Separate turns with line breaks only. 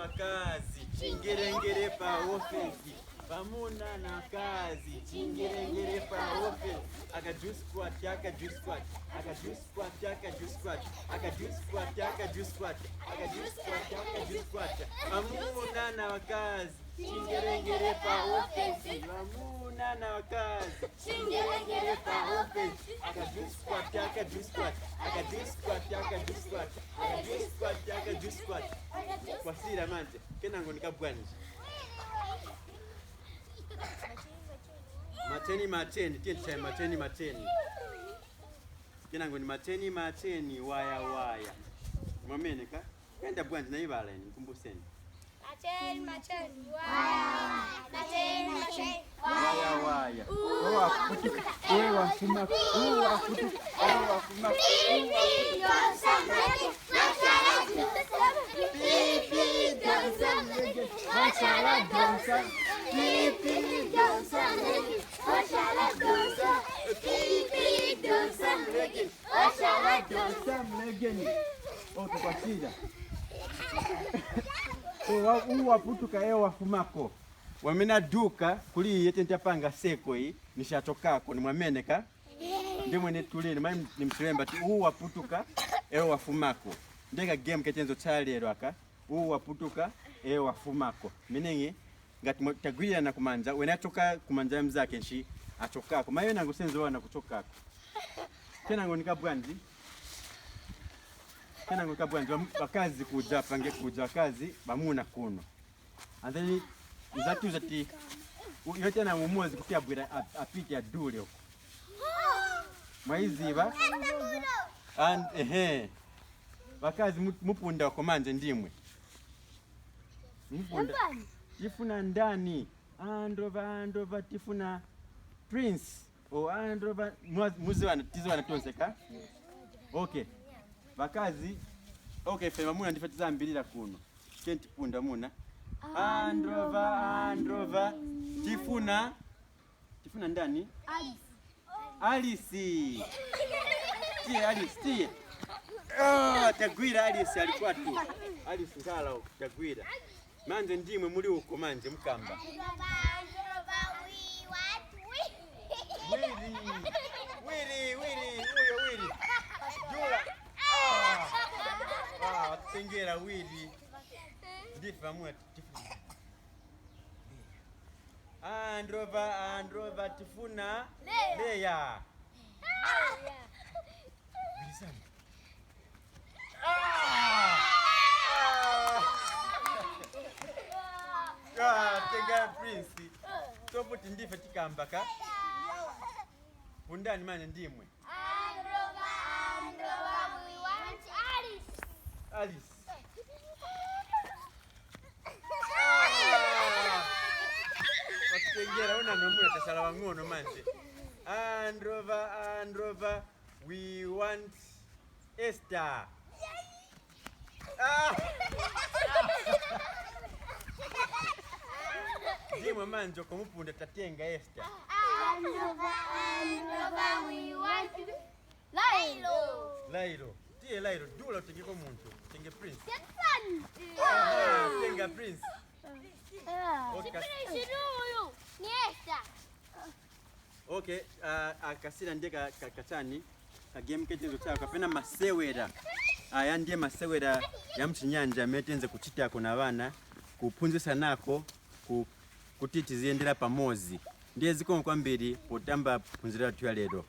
Vakazi chingerengere pa ofesi, vamuna na vakazi chingerengere pa ofesi. Akadu squat, akadu squat, akadu squat, akadu squat, akadu squat, akadu squat, akadu squat, akadu squat. Vamuna na vakazi chingerengere pa ofesi, vamuna na vakazi chingerengere pa ofesi. Akadu squat, akadu squat, akadu squat, akadu squat, akadu squat, akadu squat. Kwasira manje kenango nikabwanji macheni macheni tiye tichaye macheni macheni kenango ni macheni macheni waya waya mwamene ka kenda bwanji naivala ine nkumbuseni.
Macheni, macheni, waya. Macheni, macheni,
waya waya owafutuka owafuma owafutuka owafuma.
Pipi dansa, pipi dansa,
Mashallah dansa.
Pipi dansa, mashallah dansa, pipi dansa, mashallah dansa.
Samlegeni. Okay, kwasira. So uwaputuka eyo wafumako wamene aduka kuli iye tentapanga seko iyi nishachokako nimwameneka ndimwene tulini mai nimchilemba ti uwu waputuka eyo wafumako ndeka game ketenzo chalero aka uwu waputuka eyo wafumako meaning ngati tagwirirana kumanja wene achoka kumanja ya mzake nshi achokako maye nango senzowana kuchokako kenango nikabwanji kenango nikabwanji bakazi kuja pange kuja bakazi bamuna kuno and then nzatuza ti yote na mumuzi kuti abwira apite adule uko mwaiziva and ehe bakazi mupunda uko manje ndimwe mupunda tifuna ndani andova andova tifuna prince o andova muziwana tiziwana tonseka. Okay, bakazi okay fe bamuna ndife tizambilira kuno kentipunda muna andova andova tifuna tifuna ndani Alice. Tiye Alice, tiye. Ah, tagwira Alice alikuwa tu. Alice nkala uko tagwira. Manje ndimwe muli uko manje mukamba.
We want we.
Wili. Wili, wili, uyo wili. Jula. Ah. Ah, watengera wili. Ndife vamwe tifuna. Androva, androva tifuna. Leya. Bilisani. Ah! Ah! Ah, tenga prince. Toputi ndife tikamba ka. Pundani manje ndimwe.
Androva, Androva, we want Alice.
Alice. Ah! Watutengera una nomuna tasala wang'ono manje. Androva, Androva, we want Esther. Ah! Ndimwe manje okomupunda tatenga Esther.
Androva, Androva, we want Lilo.
Lailo. Tiye Lailo, dula utengeko muntu. Tenge prince.
Jackson.
Ah, tenga prince. Okay.
Huyu ni Esther.
Okay, akasira ndiye kachani kagame ketenzo chako kapena masewera aya ndiye masewera ya mchinyanja amene tenze kuchitako na vana kuphunzitsa nako kuti tiziyendera pamozi. Ndiye zikomo kwambiri potamba phunziro lathu ya lero.